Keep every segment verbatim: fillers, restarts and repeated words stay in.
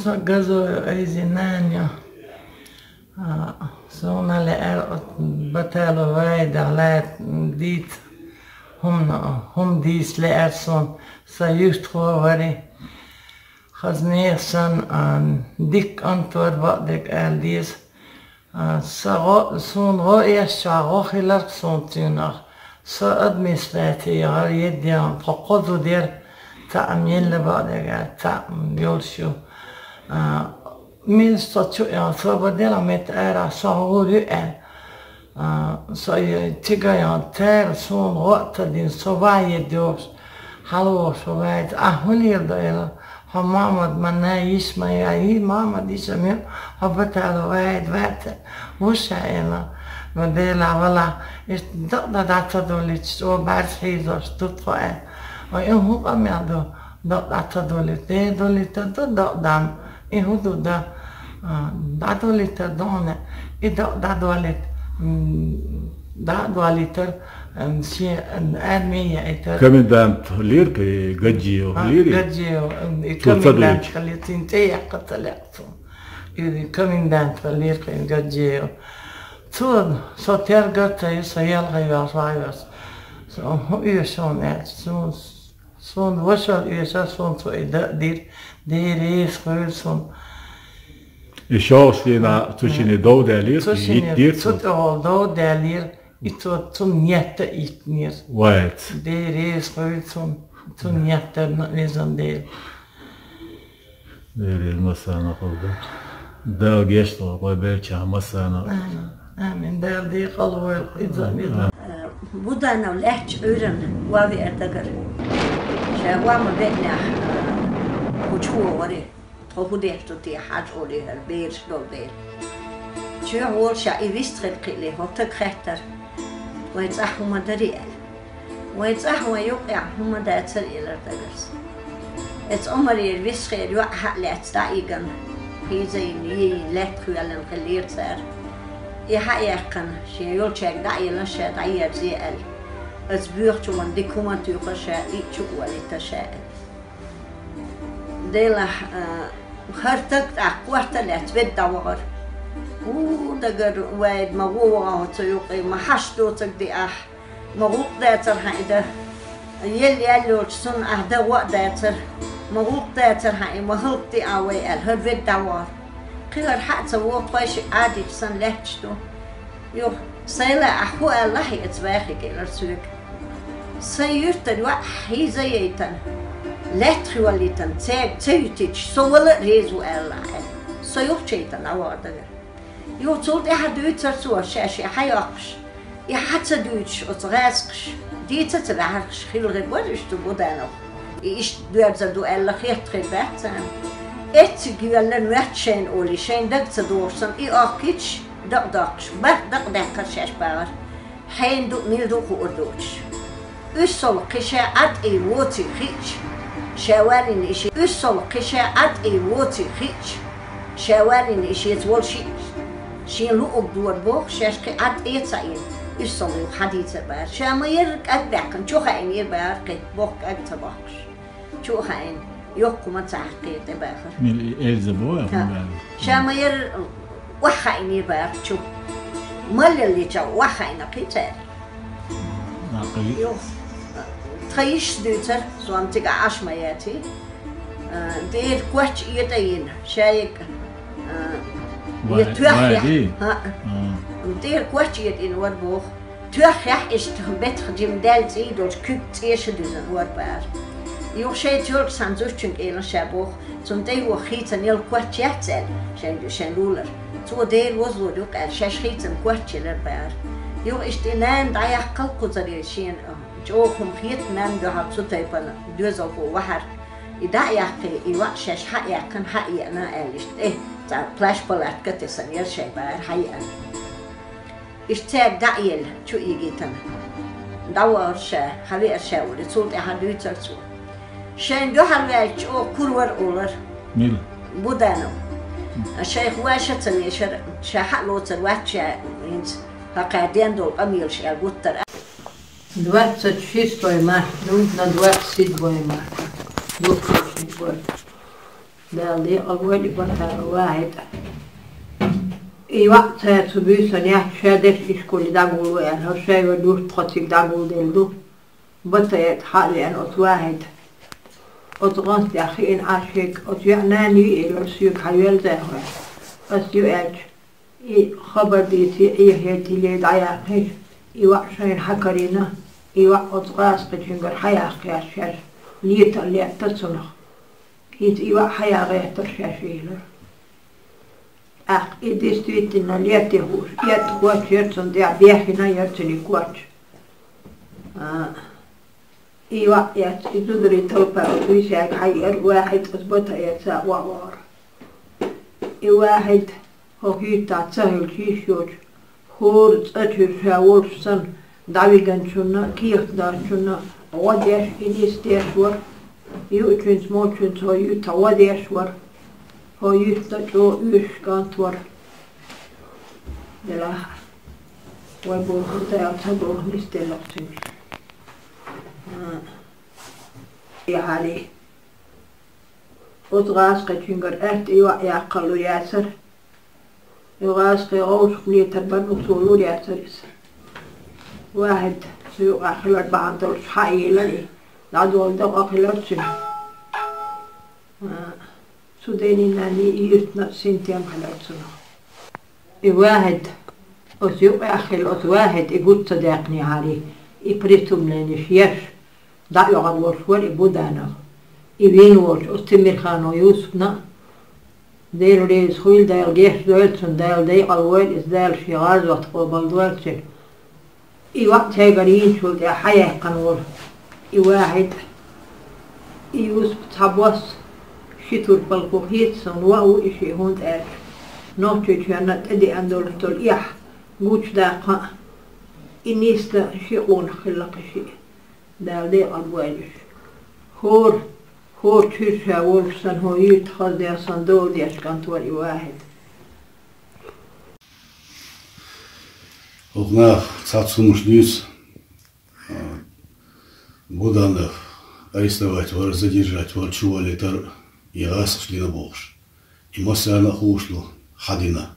Со Газоева Айза нана я. А, суна лаьара оцу Баталов Вахьида лаьтта дийца хӀума, хӀума дийца лаьара суна, сан юьртахо вара. Хаза нехан санна, а, дика кӀант вара, бакъдерг ала деза. А, сан гӀо-, суна гӀо эшчохь гӀо хиларх суна цуьнах. Сан администраци яхара, едда яхана, тхо кхо зуда яра, цхьаъ мелла бакъдерг аьлла, цхьаъ йолуш ю. А, милла со чу а яхана, со бан делахь метта арахь, со гӀур ю аьлла. А, со и цига яхана, цара суна гӀо а ца дина, со ван едда йогӀуш, хьалавогӀуш ван ваьлла, ахь хӀун леладо аьлла. Хьо Мохьмад ма най йиш ма яй, Мохьмад йиш а мел, хьо Баталов Вахьид вац, вуьш а аьлла. Ма Делахь, валахь, иштта дакъа дан дӀа ца долуьйтуш, чӀогӀа бӀаьрса хьийзош ду тхо аьлла. Ой, и хӀун къамел ду, дакъа дӀа ца долуьйту? Де долуьйтур ду дакъа дан, и хӀун ду дан, а, дӀадолуьйтур ду хьуна, и дакъа дӀадолуьйту, м, дӀа а долуьйтур, Ам, шен, ам, арми яийтар. Комендант лира кхин, Гаджиев А, лира? Гаджиев, ам, и Цо ца комендант дуьйцу. Хилира, цуьнан тӀе яккха ца лаьа суна. И комендант лира кхин Гаджиев. Цо, со тергар ца йо, со ялхайош вайош. Со хӀун оьшу хьуна аьлча, суна, суна ваша оьшура, суна цо и дан а дира, Дела реза хуьлда цунна. И шовзткъа дийнахь цу шине дов даьллера, Цу шине, йиттира цу цо. ТӀехула дов даьллера. И цо цунна нетта йиттинера. Вайца. Дела реза хуьлда цунна, цунна нетта дарна везан Дела. Дела реза массарна хуьлда. Дала гечдойла вай беллачарна массарна. Амин. Амин. Дала декъал войла, иза, иза. Амин. Э, Буданов лаьттачу Ӏуьйранна ван веара дагара. Ша ван ма веанехь, э, кху чу вогӀура. Тхо хӀун деш ду те хьажа олий хӀара бераш долу дела. Чоьхьа волуш а и вист хила кхиале, хӀокху стага хаьттара: «Вайн цӀахь хӀума дарий?» – аьлла. «Вайн цӀахь, вайн юккъехь хӀума дацара», – элира дагарца. Эцу Ӏумарера вист хиъна йоӀ хьа а лаьцна дӀа а йигна, хьийзайна, йийна, лаьтта хоьллина хиллера цара. И хьа а яьккхина, шен йолчаьрга дӀа а йиллина, ша дӀаерзе аьлла. Аса боьхачу ван дика хӀума туьйхира ша, и а чу а волуьйтура ша аьлла. Делахь, а, хӀара стаг тӀаккха корта а лаьцна ведда дӀавахара. У, дагара вайда ма гӀо ваха хьо цу юкъе, ма хьашт доцург диахь, ма гӀуллакх дацара хьан и дан. Елла яьлла йолчу цунна ахь дан гӀо а дацара, ма гӀуллакх дацара хьан и, ма хӀаллакдиа вай аьлла, хӀара ведда дӀавахара. Кхин хӀара хьа а ца вогӀу, тхойш а Ӏадийча санна лаьтташ ду. Юха, сайла ахь хӀун аьлла хьан эца ваьхьиг, элира соьга. Сайн юьртара йоӀ хьийза яйтана, лаьтта хьоьллийтана, цаьрга ца юьтуьйтуш, со вала а реза ву аьлла ахь аьлла. Со юхачу яйтана дӀавахара дагара. Юха цул тӀаьхьа дуьйцура цо, ша шиъ хьайоккхуш, и хьа ца дуьйцуш оцу гӀазкхаша, дийца а ца баьхьархаш хилла хир бара уьш цу Буданов. И иштта доьрзур ду аьлла хетта хир бац царна. Эцциг йоьллира моьтту шайна олий, шайн дага ца догӀуш санна, и охкуьйтуш, дакъа доккхуш, бархӀ дакъа даьккхира шаьш бахара, хьенан ду а, мила ду а хуур доцуш. УьссалгӀа кхин ша Ӏад Ӏийр воций хиъча, ша валийна и ши-, уьссалгӀа кхин ша Ӏад Ӏийр воций хиъча, ша валийна и шеца волу шиъ шен луург дора боху, шаьш кхин Ӏад Ӏе ца Ӏийна, уьссалгӀа юха хьадийцар бахара. Ша ма-ярра кӀаг даьккхина, чу хаийнера бахара кхин, боху кӀаг ца боккхуш. Чу а хаийна, йоккха хӀума ца хьаькхира тӀебахара. Мила и Эльза бу вай хӀума баьлла? Ша ма-ярра охьахаийнера бахара чу. Маллаллича охьахаийна кхин цаьрга. Нахь кхин? Юха, тхан йишас дуьйцара, со-м цига Ӏаш ма яций. А, тӀера коч а этӀа йина, шайга, а, Вай-, я тоьхна вай яхь-, ди? ХӀаъ. А. ТӀера коч а этӀа йина вара боху. Тоьхна яхь иштта бетах жима даьлла цӀий долчу куьг цӀеша дуьзна вара бахара. Юха шайца йолчу цхьана зудчуьнга элира ша боху, цунна тӀе йоха хийцина йолу коч яц аьлла, шайн, шайн лулара. Цо Дела возлур ю-кх аьлла, шаьш хийцина коч елира бахара. Юха иштта и нана дӀаяккхал кхузара шена, а, чӀогӀа хӀума хета, нанна дуьхьал цу тайпана доьзалхо вахьара. И дӀа а яккхий, и йоӀ шаьш хьа а яьккхина, хьа а еана аьлла, иштта тӀе цхьа плащ-палатка а тесна яра шайн бахара, хьа а еана. Иштта цаьрга дӀа а елла, чу а йигийтина, дӀавахара ша, хьан веара ша олий, цул тӀаьхьа дуьйцура цо. Шайна дуьхьал ваьлча чӀогӀа кура вара олура. Мила? Буданов. Шайх ваша а ца вешара, ша хьа а лоцур вац ша хӀинца, хӀокхара ден долу къамелаш аьлла гуттара. Двадцать шестой марта ду, на двадцать седьмое марта. Две тысячи. Дала декъал войла и Батанов ВахӀида. И йоӀ цаьрца буьйсанна яц, ша дерриг ишколе дӀагулло аьлла, хӀара ша йолу юрт тхо цига дӀагулделла ду. Батанов хьа а веана оцу ВахӀида. Оцу гӀантдехь хиъна Ӏаш хӀинца, оцу йоӀан нана юй элира соьга, хьан йоьлза хьо? Ас ю аьлча, и хабар дийций, Ӏехетий, ле дӀаяьккхий, и йоӀ шайна хьа карийна, и йоӀ оцу гӀазкхичуьнгара хьаяккха яц шаьш, лета а летта цунах. ХӀинца и йоӀ хьаян гӀертара шаьш, элира. ТӀаккха и действительно летте хууш, этта коч яра цунна тӀехь, бехкина яра цуьнан и коч. А, и йоӀ эцна, и зударий талпа оцу вешига хьаеара, ВахӀид оцу Батановца охьавахара. И ВахӀид, хӀокху хӀуьттахь ца хилча йиш йоцуш, хӀора цӀа чуьра ша волуш санна, дӀавигначунна, кехатдоцучунна гӀо деш, и нисдеш вара. Юучуьнца, молчуьнца хӀокху юьртахь гӀо деш вара. ХӀокху юьртана чӀогӀа оьшуш кӀант вара. Делахь, вай бохург Дала ца боху нисделларг цуьнан. А, и хьалий. Оцу гӀазкхичуьнгара атта и йоӀ яккхалур яцара. И гӀазкхи гӀовшах летар бан, цо лур яцара иза. ВахӀид цу юкъахь хилар бахьана долуш хьа а елира и, дӀадолу дакъа хилира цуьнан. А, цу ден а, нанна а, и юьртана а синтем хилира цунах. И ВахӀид, оцу юкъахь хилла оцу ВахӀид и гуд ца даьккхинехьарий, и преступлени еш, дӀаоьгӀур волуш вара и Буданов. И вийна волчу оцу Темирханов Юсупна а, Дела реза хуьлда, Дала гечдойла цунна, Дала декъал войла иза, Дала шен гӀазот къобалдойла цуьнан. И йоӀ цаьргара йийначул тӀаьхьа хьаяьккхина волу и ВахӀид, и Юсуп цхьабосса ши турпалхо хета суна, воӀ ву и шиъ, хӀунда аьлча Нохчийчоьнна тӀедеана долуш долу эхь гучудаккха а, и нисдан ши къонах хилла кхин шиъ. Дала декъал бойла уьш. ХӀора, хӀора чуьра ша волуш санна, хӀокху юьртахь хаза деш санна, дола деш кӀант вара и ВахӀид. ХӀокху наха цхьацца хӀуманаш дуьйцу, а, Буданов арестовать вара, задержать вара, чу валийтар, и гӀазкхаша дина бохуш. И массарна а хууш ду, хьан дина,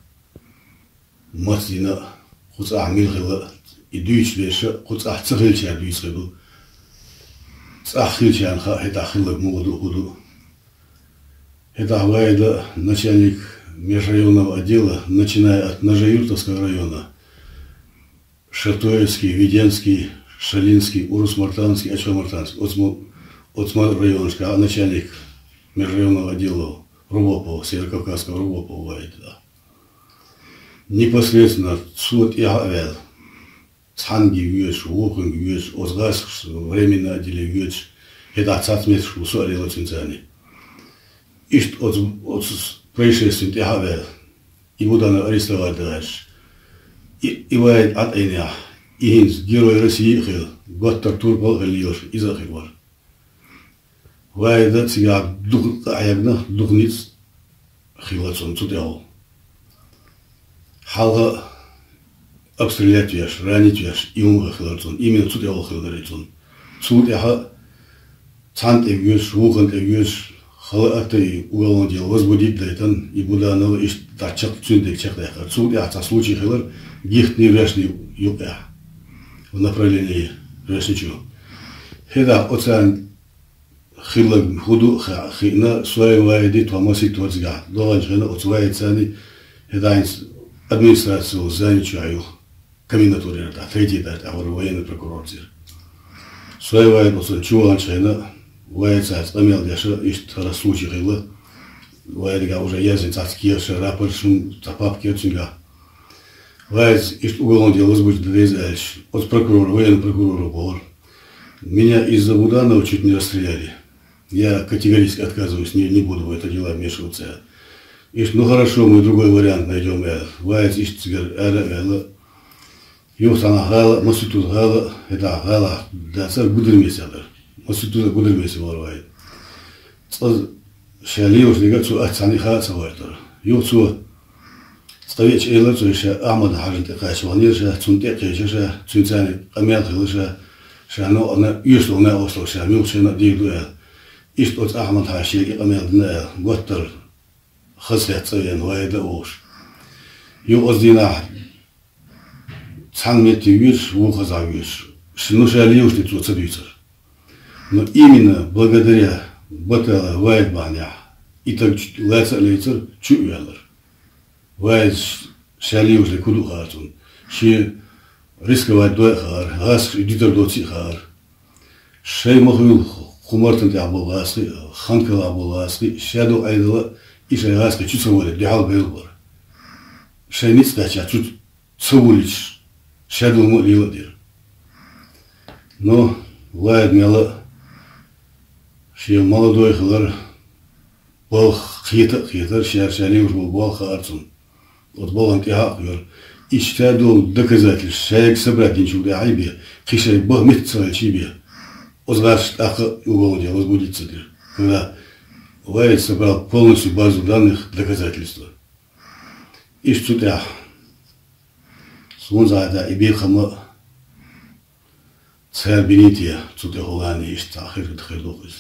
маца дина а, кху цӀахь мила хилла а, и дуьйцуш берш а кху цӀахь ца хилчара дуьйцу хир ду. ЦӀахь хилчарна хаьа хӀетахь хилларг муха ду а, хӀун ду а. ХӀетахь ВахӀида начальник межрайонного отдела, начиная от Нажи-Юртовского района, Шатоевский, Веденский, Шалинский, Урус-Мартановский, Ачхой-Мартановский, оцу ма-, оцу ма-, районашкахь а начальник межрайонного отдела РУВОПа, Северо-Кавказского РУВОПа ВахӀида. Непосредственно цо тӀаьхьа а ваьлла, цхьаьнга везаш, вукхунга везаш, оцу гӀазкхаша временное отделение везаш, хӀетахь цхьацца меттигаш ву, со а лела цуьнца цхьаьна. Иштта оцу, оцу происшествиена тӀаьхьа а ваьлла, и Буданов арестовать дан гӀерташ, и, и ВахӀид Ӏа тӀе йинехь, и хӀинца Герой России а хилла, готтар турпал а хилла лелаш, иза а хир вара. ВахӀида цигахь дукха къа а хьегна, дукха ницкъ хилла цунна цу тӀехула. Хьалха а обстрелять веш, ранить веш, и хӀума хилла цунна, именно цу тӀехула хилла дара и цунна. Цул тӀаьхьа цхьанна тӀе везаш, вукхунна тӀе везаш, хала а атта, и уголовное дело возбудить дайтина, и Буданов иштта дӀа чекх-, цуьнан дерг чекхдаьккхира. Цул тӀаьхьа цхьа случай хилира Гихтин, Вешни юкъехь, в направлении Вешни чу. ХӀетахь оцарна хилларг хӀун ду а хи-, хиъна, Соев ВахӀида тхо масийтта вара цигахь. ДогӀанчу хенахь оцу ВахӀидца цхьаьна хӀетахь хӀинца администраци занят чохь ю, комендатура яра тӀехь, третий этаж тӀехь вара военный прокурор цӀера. Соев ВахӀид оцунна чу ваханчу хенахь, ВахӀидца цхьаьна къамел деш, иштта хӀара случай хилла. ВахӀидагахь уже яздина цхьацца кехаташ, рапорт, шун цхьа папка яра цуьнгахь. ВахӀида иштта уголовное дело возбудить дан деза аьлча, оцу прокурора, военный прокурора бохура: «Меня из-за Буданова чуть не расстреляли. Я категорически отказываюсь, не, не буду в это дело вмешиваться». Иштта: «Ну хорошо, мы другой вариант найдём», — аьлла. ВахӀида иштта цигара ара а ваьлла, юха цхьана гӀала а, Масийтта гӀала а, хӀетахь гӀалахь дацара, Гудермесе дара. Масийтта Гудермесе вара ВахӀида. Цкъа ша лелош дерг а цо атта цхьаьна хаа а ца гӀоьртура. Юха цо цкъа веача элира цо, ша Ахьмад-Хьаьжин тӀе кхача ваханера ша, цунна тӀе а кхечира ша, цуьнца цхьаьна къамел хилла ша, ша новкъана оьшуш долу накъосталла ша муьлххачу хенахь дийр ду аьлла. Иштта оцу Ахьмад-Хьаша шега и къамел дина аьлла, готтара хазахетта цӀа веана, Ваида а волуш. Юха оцу дийнахь цхьана метте вуьйцуш, вукхузахь вуьйцуш. Ш-, ну, ша лелаш дерг цо ца дуьйцура. Но именно благодаря Баталла Ваида бахьанехь и таг чу-, лаца а лецира, чу а ваьллара. Ваида ш-, ша лелаш дерг хӀун ду хаьара цунна. Шен рисковать дой а хаьара, гӀазкхаша и дитар доций а хаьара. Шайн ма хуьлу кху мартан тӀехь болу гӀазкхий а, хан кӀелахь болу гӀазкхий а, шадолу Ӏедал а и шайн гӀазкхий чу ца волийта дуьхьал бевлла бара. Шайн ницкъ кхаьчча чу ца волуьйтуш, шадолу ма а лела а дира. Но Ваида мел а шен молодой хилар, балха кхета а кхетара, шаьш ша лелаш болу болх хаьара цунна. Оцу балхана тӀаьхьа а кхоьру. Иштта долу доказательств шайга собрать динчул тӀаьхьа бен, кхин шайн баха меттиг ца хилчий бен, оцу гӀазкхаша тӀаккха а угол де возбудить ца дира. Когда Ваида собрал полностью базу данных, доказательства. Иштта цу тӀехь суна зӀе тӀехь и бекхам а цара биний те, цу тӀехула а иштта цхьа хир, хир ду иза.